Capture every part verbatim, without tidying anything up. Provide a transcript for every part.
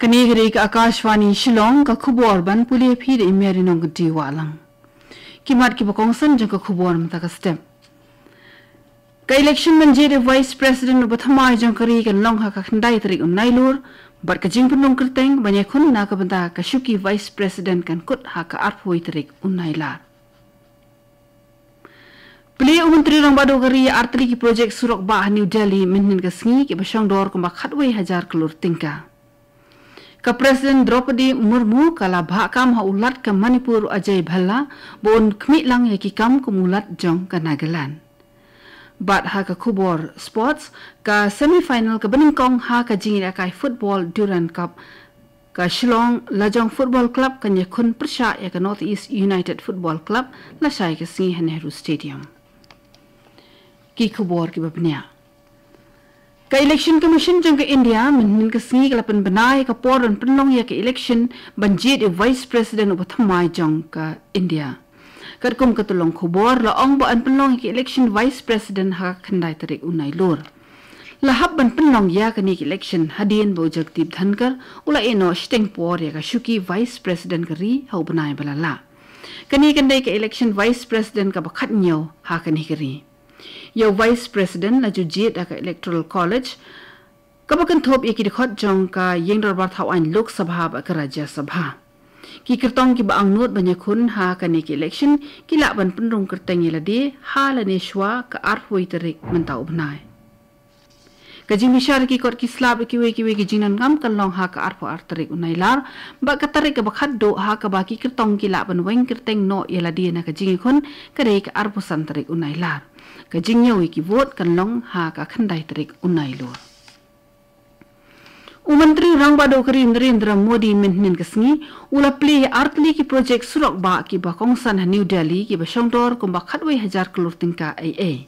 Kane ka dei ka Akashvani Shillong, ka khubor ban pule ïa phi da i Mary Nongkynrih Wahlang. Ki mat kiba kongsan jong ka khubor mynta ka step. Ka election ban jied ïa u Vice President uba thymmai jong ka ri kan long ha ka khyndai tarik u Nailur, bad ka jingpynrung kyrteng ban ïakhun na ka bynta ka shuki Vice President kan kut ha ka arphew tarik u Nailar. Plie u Myntri Rangbah Duh ka ri ïa artylli ki projek surok bah ha New Delhi mynhynnin ka sngi kiba shongdor kumba khatwei hajar klur tyngka. Ka President Droupadi Murmu ka la bhah kam ha u Lat ka Manipur Ajay Bhalla ba un khmih lang ïa ki kam kum u Lat jong ka Nagaland. Bad ha ka khubor sports, ka semi-final kaba nyngkong ha ka jingïalehkai football Durand Cup, ka Shillong Lajong Football Club kan ïakhun pyrshah ïa ka North East United Football Club lashai ka sngi ha Nehru Stadium. Ki khubor kiba bniah. Ka Election Commission jong ka India mynhynnin ka sngi ka la pynbna ïa ka por ban pynlong ïa ka election ban jied ïa u Vice President uba thymmai jong ka India. Katkum ka tyllong khubor la ong ba yn pynlong ïa ka election Vice President ha ka khyndai tarik u Nailur. La hap ban pynlong ïa kane ka election hadien ba u Jagdeep Dhankhar u la ïehnoh shiteng por ïa ka shuki Vice President ka ri ha u bnai ba la lah. Kane kan dei ka election Vice President kaba khathynñiew ha kane ka ri. Ïa u Vice President la ju jied ha ka Electoral College kaba kynthup ïa ki dkhot jong ka Ïingdorbar Thawaiñ Lok Sabha bad ka Rajya Sabha. Ki kyrtong kiba angnud ban ïakhun ha kane ka election ki lah ban pynrung kyrteng ïa lade ha lane shuwa ka arphew tarik mynta u bnai. Ka jingbishar ki kot ki slap ïa kiwei kiwei ki jingdonkam kan long ha ka arphew ar tarik u Nailar, bad ka tarik kaba khatduh ha kaba ki kyrtong ki lah ban weng kyrteng noh ïa lade na ka jingïakhun ka dei ka arphew san tarik u Nailar. Ka jingñiew ïa ki vote kan long ha ka khyndai tarik u Nailur. U Myntri Rangbah Duh ka ri Narendra Modi mynhynnin ka sngi u la plie ïa artylli ki projek surok bah kiba kongsan ha New Delhi kiba shongdor kumba khatwei hajar klur tyngka ei ei.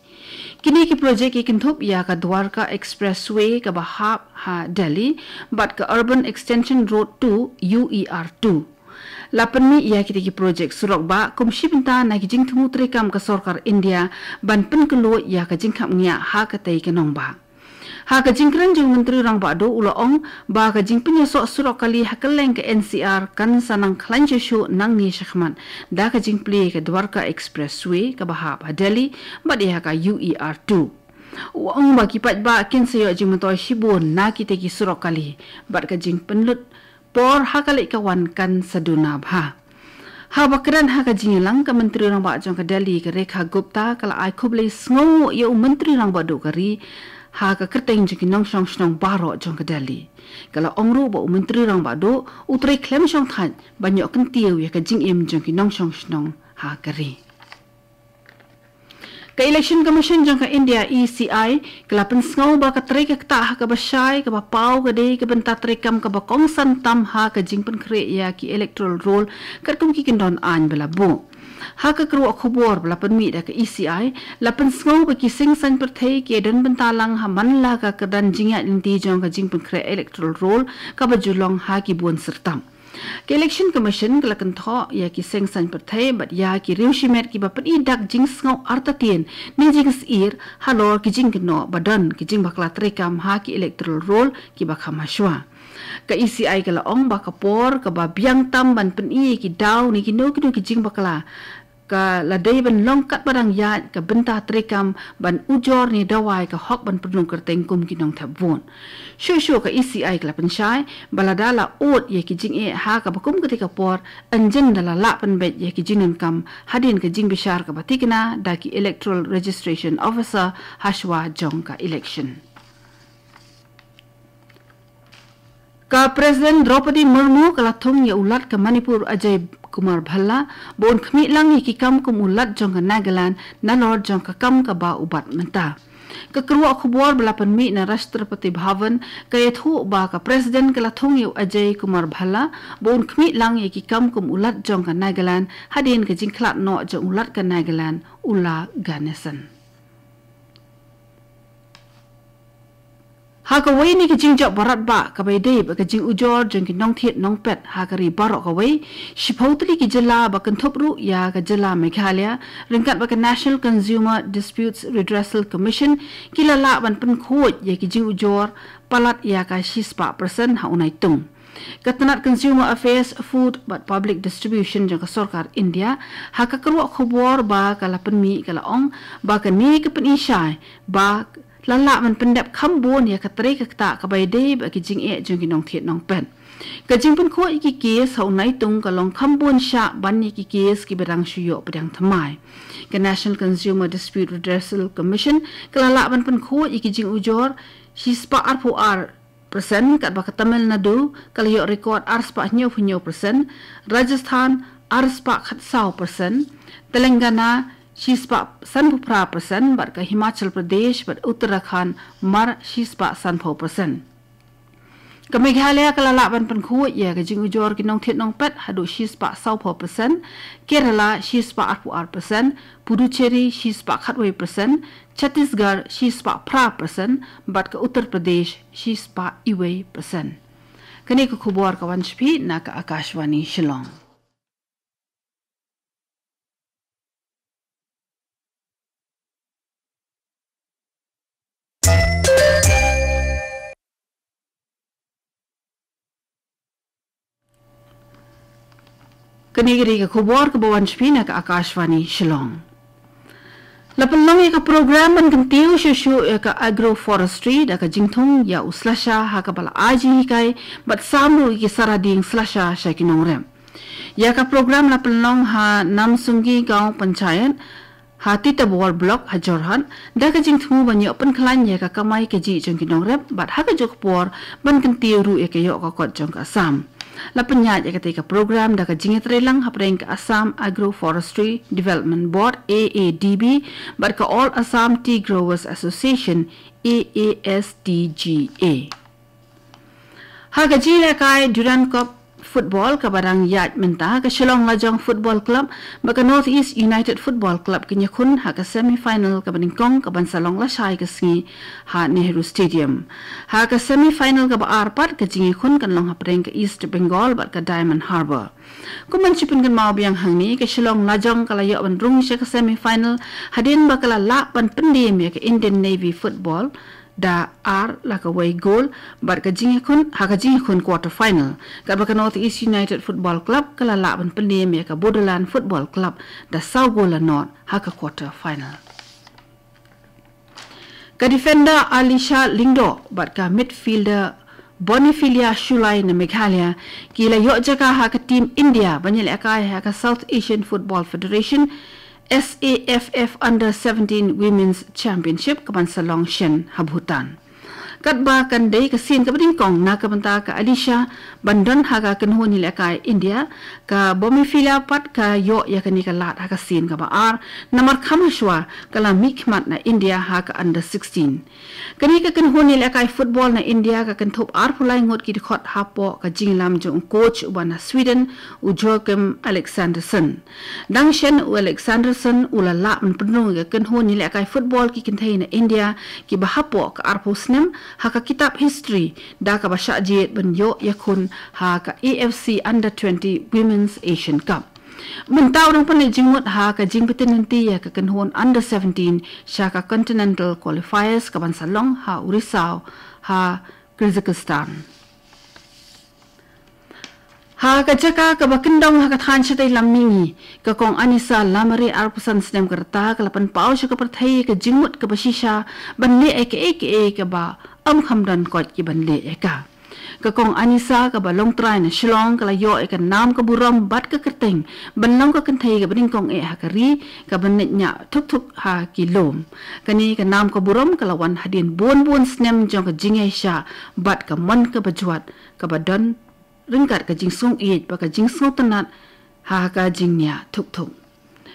Kine ki projek ki kynthup ïa ka Dwarka Expressway kaba hap ha Delhi bad ka Urban Extension Road two, U E R two. La pynmih ïa kita ki projek surok bah kum shi bynta na ki jingthmu treikam ka sorkar India ban pynkhlaiñ ïa ka jingkhapngiah ha katei ka nongbah. Ha ka jingkren jong u Myntri Rangbah Duh u la ong ba ka jingpynïasoh surok kali ha kylleng ka N C R kan sa nang khlaiñ shuh shuh nangne shakhmat da ka jingplie ka Dwarka Expressway kaba hap ha Delhi bad ïa ka U E R two. U ong ba ki paidbah kin sa ïoh jingmyntoi shibun na kita ki surok kali bad ka jingpynlut por ha ka leit ka wan kan sa duna bha. Haba kren ha ka jingïalang ka Myntri Rangbah jong ka Delhi ka Rekha Gupta ka la ai khublei sngewnguh ïa u Myntri Rangbah Duh ka ri ha ka kyrteng jong ki nongshong shnong baroh jong ka Delhi. Ka la ong ruh ba u Myntri Rangbah Duh u trei khlem shongthait ban ïoh kyntiew ïa ka jingim jong ki nongshong shnong ha ka ri. Ka Election Commission jong ka India, E C I, ka la pynsngew ba ka trei ka ktah ha kaba shai kaba paw ka dei ka bynta treikam kaba kongsan tam ha ka jingpynkhreh ïa ki electoral roll katkum ki kyndon aiñ ba la buh. Ha ka kyrwoh khubor ba la pynmih da ka E C I, la pynsngew ba ki seng saiñ pyrthei ki don bynta lang ha man la ka kyrdan jingïaid lynti jong ka jingpynkhreh electoral roll kaba ju long ha ki bun syrtap. Ka Election Commission ka la kynthoh ïa ki seng saiñ pyrthei bad ïa ki riew shimet kiba pyni dak jingsngew artatien ne jingsyier halor ki jingkynnoh ba don ki jingbakla treikam ha ki electoral roll kiba kham hashwa. Ka E C I ka la ong ba ka por kaba biang tam ban pyni ïa ki daw ne kino kino ki jingbakla ka la dei ban long katba dang ïaid ka bynta treikam ban ujor ne dawai ka hok ban pynrung kyrteng kum ki nongthep vote. Shuh shuh ka E C I ka la pynshai ba lada la ud ïa ki jingeh ha kaba kum katei ka por, hangne da la lah pynbeit ïa ki jingdonkam hadien ka jingbishar kaba tikna da ki Electoral Registration Officer hashwa jong ka election. Ka President Droupadi Murmu ka la thung ïa u Lat ka Manipur Ajay Kumar Bhalla ba un khmih lang ïa ki kam kum u Lat jong ka Nagaland nalor jong ka kam kaba u bat mynta. Ka kyrwoh khubor ba la pynmih na Rashtrapati Bhavan ka ïathuh ba ka President ka la thung ïa u Ajay Kumar Bhalla ba un khmih lang ïa ki kam kum u Lat jong ka Nagaland hadien ka jingkhlad noh jong u Lat ka Nagaland u La Ganesan. Ha kawei na ki jingjop ba radbah kaba ïadei bad ka jingujor jong ki nongthied nongpet ha ka ri baroh kawei, shiphew tylli ki jylla ba kynthup ruh ïa ka jylla Meghalaya ryngkat bad ka National Consumer Disputes Redressal Commission ki la lah ban pynkhuid ïa ki jingujor palat ïa ka shispah percent ha u Naitung. Ka tnat Consumer Affairs, Food bad Public Distribution jong ka sorkar India, ha ka kyrwoh khubor ba ka la pynmih, ka la ong ba kane ka pyni shai ba la lah ban pyndep kham bun ïa ka trei ka ktah kaba ïadei bad ki jingeh jong ki nongthied nongpet. Ka jingpynkhuid ïa ki case ha u Naitung ka long kham bun shah ban ïa ki case kiba dang shu ïoh pdiang thymmai. Ka National Consumer Dispute Redressal Commission ka la lah ban pynkhuid ïa ki jingujor shispah arphew ar persen, katba ka Tamil Nadu ka la ïoh record arspah hynñiewphew hynñiew persen, Rajasthan arspah khatsaw persen, Telangana shispah sanphew phra persen, bad ka Himachal Pradesh bad Uttarakhand mar shispah sanphew persen. Ka Meghalaya ka la lah ban pynkhuid ïa ka jingujor ki nongthied nongpet haduh shispah sawphew persen, Kerala shispah arphew ar persen, Puducherry shispah khatwei persen, Chhattisgarh shispah phra persen, bad ka Uttar Pradesh shispah iwei persen. Kane ka khubor ka wan sha phi na ka Akashvani Shillong. Kane ka dei ka khubor kaba wan sha phi na ka Akashvani Shillong. La pynlong ïa ka program ban kyntiew shuh shuh ïa ka agroforestry da ka jingthung ïa u slasha ha kaba la ai jinghikai bad sam ruh ïa ki sara dieng slasha sha ki nongrep. Ïa ka program la pynlong ha Namsunggi Gaon Panchayat, ha Titawar Block, ha Jorhat, da ka jingthmu ban ïoh pynkhlaiñ ïa ka kamai kajih jong ki nongrep bad ha kajuh ka por ban kyntiew ruh ïa ka ïoh ka kot jong ka Assam. La pynïaid ïa katei ka program da ka jingïatreilang hapdeng ka Assam Agroforestry Development Board, A A D B, bad ka All Assam Tea Growers Association, A A S T G A. Ha ka jingïalehkai Durand Cup Football kaba dang ïaid mynta, ka Shillong Lajong Football Club bad ka North East United Football Club kin ïakhun ha ka semi final kaba nyngkong kaban sa long lashai ka sngi ha Nehru Stadium. Ha ka semi final kaba ar pat, ka jingïakhun kan long hapdeng ka East Bengal bad ka Diamond Harbour. Kum ban shu pynkynmaw biang hangne, ka Shillong Lajong ka la ïoh ban rung sha ka semi final hadien ba ka la lah ban pyndem ïa ka Indian Navy Football da ar la ka wei gol, bad ka jingïakhun, ha ka jingïakhun quarter final. Katba ka North East United Football Club ka la lah ban pyndem ïa ka Bodoland Football Club da saw gol la nod ha ka quarter final. Ka defender Alisha Lyngdoh bad ka midfielder Bonifilia Shullai na Meghalaya ki la ïoh jaka ha ka team India ban ïalehkai ha ka South Asian Football Federation, S A F F Under seventeen Women's Championship kaban sa long shen ha Bhutan. Katba kan dei ka sien kaba nyngkong na ka bynta ka Alisha ban don ha ka kynhun ïalehkai India, ka Bonifilia pat ka ïoh ïa kane ka lad ha ka sien kaba ar, namar kham hashwa ka la mihkhmat na India ha ka Under sixteen. Kane ka kynhun ïalehkai football na India ka kynthup arphew lai ngut ki dkhot hapoh ka jingïalam jong u coach uba na Sweden, u Joachim Alexandersson. Dang shen u Alexandersson u la lah ban pynrung ïa ka kynhun ïalehkai football ki kynthei na India kiba hapoh ka arphew snem ha ka kitab history da kaba shah jied ban ïoh ïakhun ha ka A F C Under twenty Women's Asian Cup. Mynta u dang pynleit jingmut ha ka jingbtin lynti ïa ka kynhun Under seventeen sha ka Continental Qualifiers kaban sa long ha Urisaw ha Kazakhstan. Ha ka jaka kaba kyndong ha ka thaiñ shatei lam mihngi, ka Kong Anisa Lamare arphew san snem ka rta ka la pynpaw sha ka pyrthei ka jingmut kaba shisha ban leh ïa kaei kaei kaba ym kham don koit ki ban leh ïa ka. Ka Kong Anisa kaba long trai na Shillong ka la ïoh ïa ka nam ka burom bad ka kyrteng ban long ka kynthei kaba nyngkong eh ha ka ri kaban leit ñiah thuk thuk ha ki lum. Kane ka nam ka burom ka la wan hadien bun bun snem jong ka jingïaishah bad ka mon kaba jwat kaba don ryngkat ka jingsngewsih bad ka jingsngewtynnat ha ka jingñiah thuk thuk.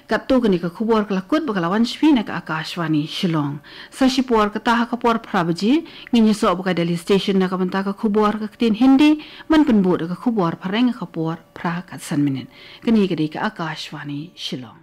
Katto kane ka khubor ka la kut bad ka la wan sha phi na ka Akashvani Shillong. Sa shipor kata ha ka por phra baje ngin ïasoh bad ka Delhi Station na ka bynta ka khubor ka ktien Hindi, ban pynbud ka khubor phareng ha ka por phra kat san minit. Kane ka dei ka Akashvani Shillong.